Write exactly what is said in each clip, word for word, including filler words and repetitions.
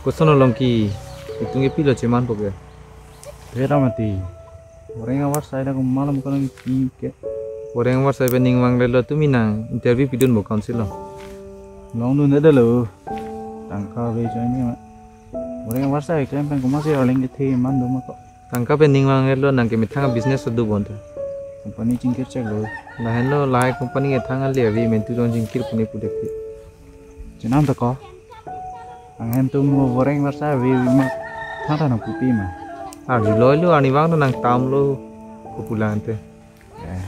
Koson along ke, itum ke pilo chemanpo ke? Pera mati. Boreng avarsai dak malom kono ke. Boreng avarsai pen ning vanglelo, tumi nang interview pidunpo council along? Longdunde lo. Tangka ave join ma. Boreng avarsai klem pen komatsi arleng kethe man do ma ko. Tangka pen ning vanglelo, nang ke methang business do bonta. Company chingkir cheklo. Lahenlo, lahai company ke thang ale ave, mentu jong chingkir pune pudet ke. Chenam ta ko. Nang hem tum mo boreng avarsai ave ma. Thata nang pupi ma. Arjuloi lo, arnivang nang tamlo. Kupulang te. Eh.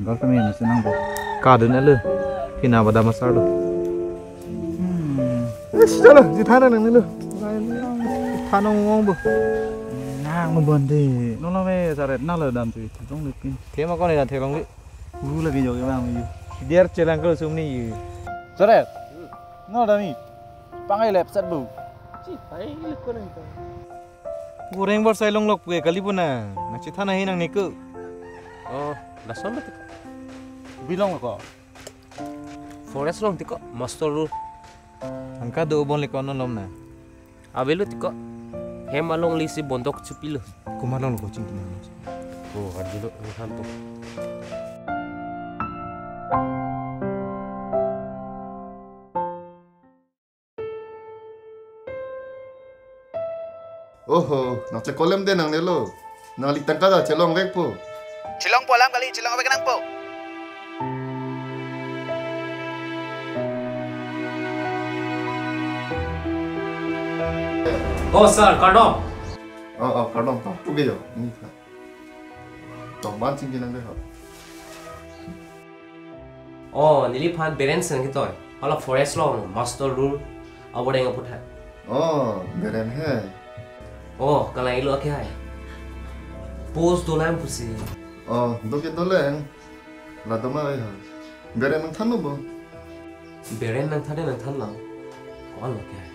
Gol kami na senang bo. Kadun alo. Pina bada masar lo. Hmm. Eh, chalo, jithana nangnelo. Thana ngong bo. Nang mo bonde. Nolo me saret nalo dam tu. Tong lepin. Tema kone na thelong li. Gu lagi jogi bang yu. Dia chelang ko sumni yu. Saret. No dami. Pangai lep set bu. Chi, pangai lep ko nang to. Boreng avarsai longlok pu ke kali puna. Nang chithana he nang neko. Oh, lason betul. Bilong ko. Forest along tiko, master rule. Tangka do bon le kono lom na. Avelo tiko. Hem along lisi bondok chipilo. Komat along lo ko chingki na. Ko arjulo ni hanto. Oho, nang chekolem de nangnelo. Nangli tangka ta chelongvekpo. Chelongpo alam kali, chelongvek nangpo. Oh, sir, kardom. Oh, oh, kardom. Tang puke jo. Ini kha. Tong ban chingki nang de ho. Oh, neliphan Beren si nangketoi. Hala forest along master rule aboreng aputhak. Oh, Beren he. Oh, kalang ilo ake hai. Post dolang pusi. Oh, do ke dolang. La doma hai ha. Beren nangthanlo bo. Beren nangthan de nangthanlo. Ko-an lo ke hai.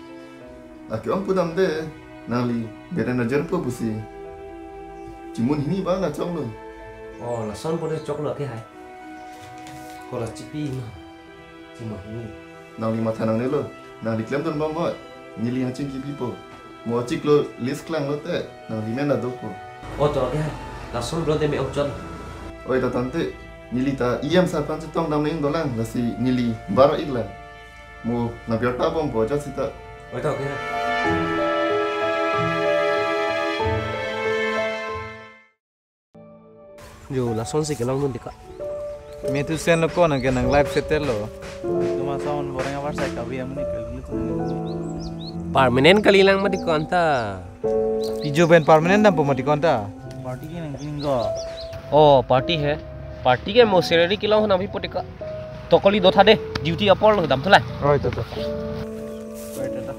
Ake-ong pudam de, nangli Beren ajar po pusi. Chimun hini ba na choklo. Oh, lason po de choklo ke hai. Kola chipi ma. Chimun hini. Nangli matha nangnelo, nangli klemdun bom hoi. Neli nangchingki pipo. Mo chiklo list klanglote, nangli men la dopo. Oh, to ke hai. Lason bro de me-ong chot. Oi ta tangte, neli ta E M sir aphan chetongdam nangdolang, lasi neli bar-iklang. Mo nang biar ta bompo ajat sita. Oi, to ke. Jo, lasonsi kelongdun tiko. Metu sen lo ko nang ke nang life settle lo. Tuma son boreng avarsai kave amonit kali ko. Permanent kalilang mati ko anta. Pijo pen permanent dampo mati ko anta. Party ke nangpining ko. Oh, party he. Party ke mo salary kelong nangpipo tiko. To kali dotha de, duty apor lo damthu la. Oi, to, to. Oi, to, to.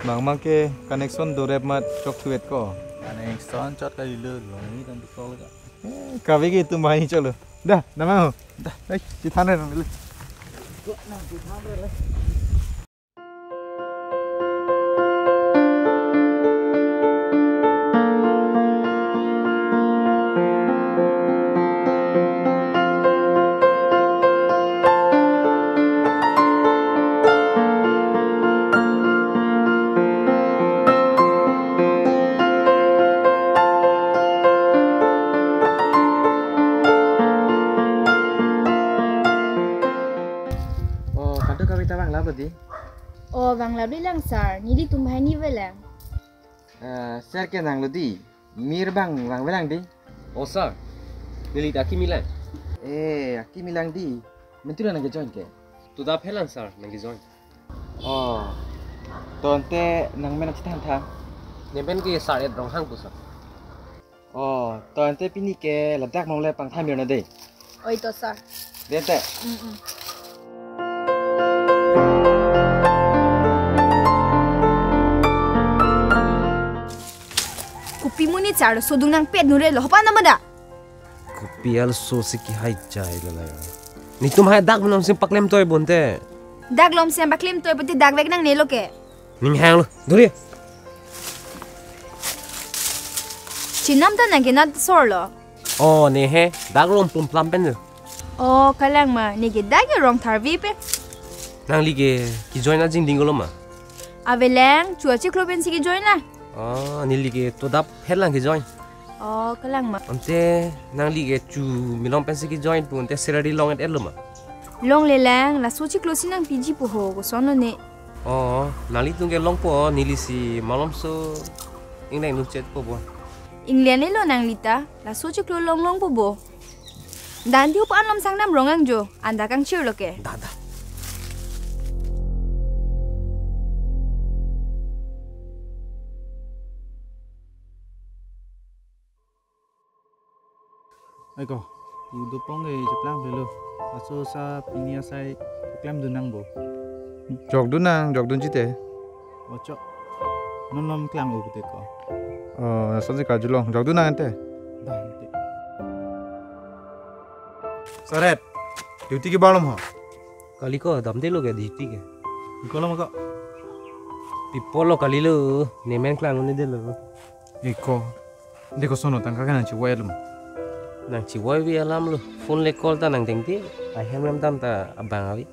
Bang bang ke connection dorep mat chok thuet ko. Connection chot kalilo, longi tangte call ka. Eh, kave ke itum bahini cholo. Dah, nama ho. Dah, eh, chithan re nang le. Oh, kadokave ta vanglo di? Oh, vanglo di lang sir. Nelitum bahini avelang. Eh, sir ke nanglo di. Mir bang vangvelang di. Oh sir, neli ta akimi lang. Eh, akimi lang di. Mentu nang kejoin ke? Toda phelang sir, nang kejoin. Oh. To ante nang men chithan tha. Nemen ke Sir Ed Ronghang pu sir. Oh, to ante pini ke ladak mong le pangtham mir na de. Oi to sir. De te. Mm-mm. Kopi monit sir sodung nangpet nure lo hopa namada. Kopi arloso si kehai jai lala. Netum hai dak malom si paklem toi bonte. Dak malom si paklem toi bonte dak vek nangnelo ke. Ning hang lo, duri. Chenam ta nang ke nat sor lo. Oh, ne he, dak rong plum plum pen lo. Oh, kalang ma, ne ke dak ke rong tharvi pe. Nangli ke kejoin ajing ding lo ma. Avelang, chu achiklo pensi ke-join lang. Oh, neli ke to adap het lang ke-join. Oh, kalang ma. Ante nangli ke chu milong pensi ke-join pu ante salary long-et-et lo ma? Longle lang, laso chiklo si nangpiji po ho, kosonlo ne. Oh, nanglitum ke longpo, neli si malomso ingleng nungchet po bo. Ingleng lo nangli ta, laso chiklo longlong po bo. Dandi hupo, an lom sang dam rong ang jo, anda kangchir lo ke. Da, da. Ai ko, pu dopong ke cheplang pelo. Laso sa pini asai klemdun nang bo. Jokdun nang, jokdun chite. Ocho. Non lom klang u pute ko. Oh, lasonsi karjulong. Jokdun nang ante. Da, ante. Saret, duty ke bar lom ho? Kali ko, damde lo ke duty ke. Iko lom ko. Pi apotlo kalilo, nemen klang un-edetlo. Iko. Dei, kosonlo, tangka ke nangchevoi alam? Nangchevoi alam lo. Phone le call ta nangdengde. Ahem ram dam ta abang ave.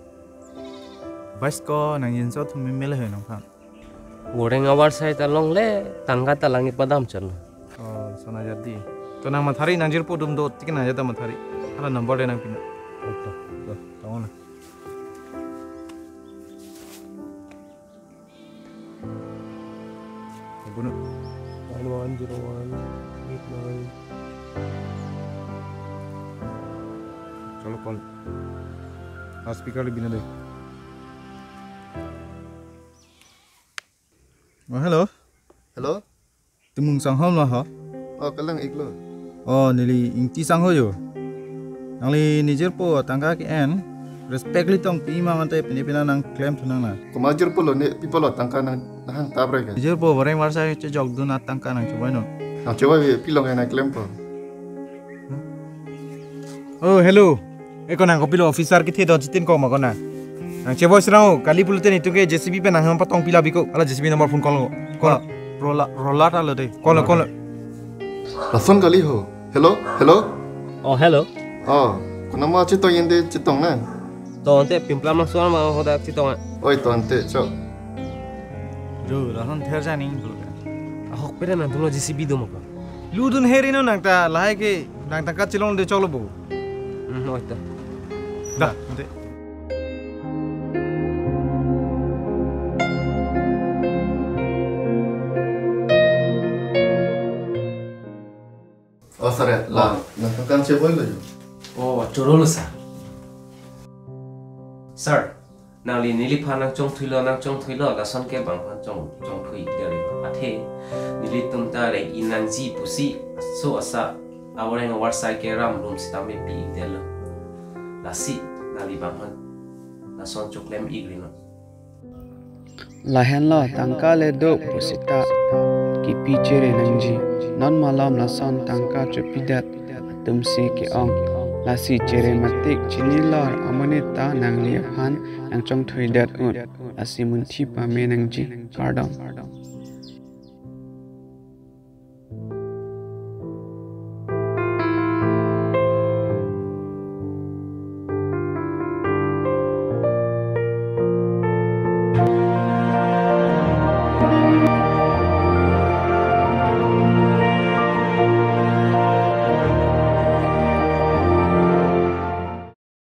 Bas ko nang inso thum mimel he nangphan. Goreng avar sai ta longle, tangka ta lang-ik padam chotlo. Oh, sona jadi. To nang mathari, nang jirpo dum do, tik nang jata mathari. Hala number le nangpina. Oto, to, tong na. Abuna. Nine one zero one eight nine. Chalo, call. Loudspeaker le bina de. Oh, hello. Hello? Timung Sanghom lo ho? Oh, kalang iklo. Oh, neli Ingti Sangho jo. Nangli ne jirpo tangka ke-en, respect le tong pi ma mate pine pina nang klemthu nang na. Komat jirpo lo ne, pi apot lo tangka nang nahang tap re ke? Ne jirpo goreng avar sai chejokdun atangka nangchevoi non. Nangchevoi pi long nang klempo. Oh, hello. Eko nang kopilo officer kethe do chitin ko ma ko na. Nangchevoi srang o, kali pulote netum ke J C B pen nang hem patong pila biko. Hala J C B number phone call ko. Call. Rola, rola ta lo de. Call, call. Lason kali ho. Hello, hello. Oh, hello. Oh, konat ma chetong, yen de chetong na? To ante Pimplam Langso ma ho dak chetong a. Oi, to ante, cho. Jo, lason ther janing dulu ka. Ahok pera nangtum lo J C B do ma ko. Ludun heri no nang ta, lahai ke nang tangka chelongde choklo bo. Hmm, oi to. Da, ante. Oh, sir, la, nang tangka chevoi lo jo. Oh, choro lo, sir. Sir, nangli neliphan nangchongthuilo, nangchongthuilo, lason ke bang aphan chong, chongthui der. Athe, nelitum ta re inangji pusi, so asa, avareng avar sai ke ram rum sitame pi-ik detlo. Lasi, nangli bang aphan, lason choklem-ik ri non. Lahenlo tangka le do pusita kipi chere nangji. Non malom lason tangka chopidet atum si ke-ong. Lasi chere matik chinilor amonit ta nangli aphan nangchongthuidet un. Lasi munthi pame nangji. Kardom.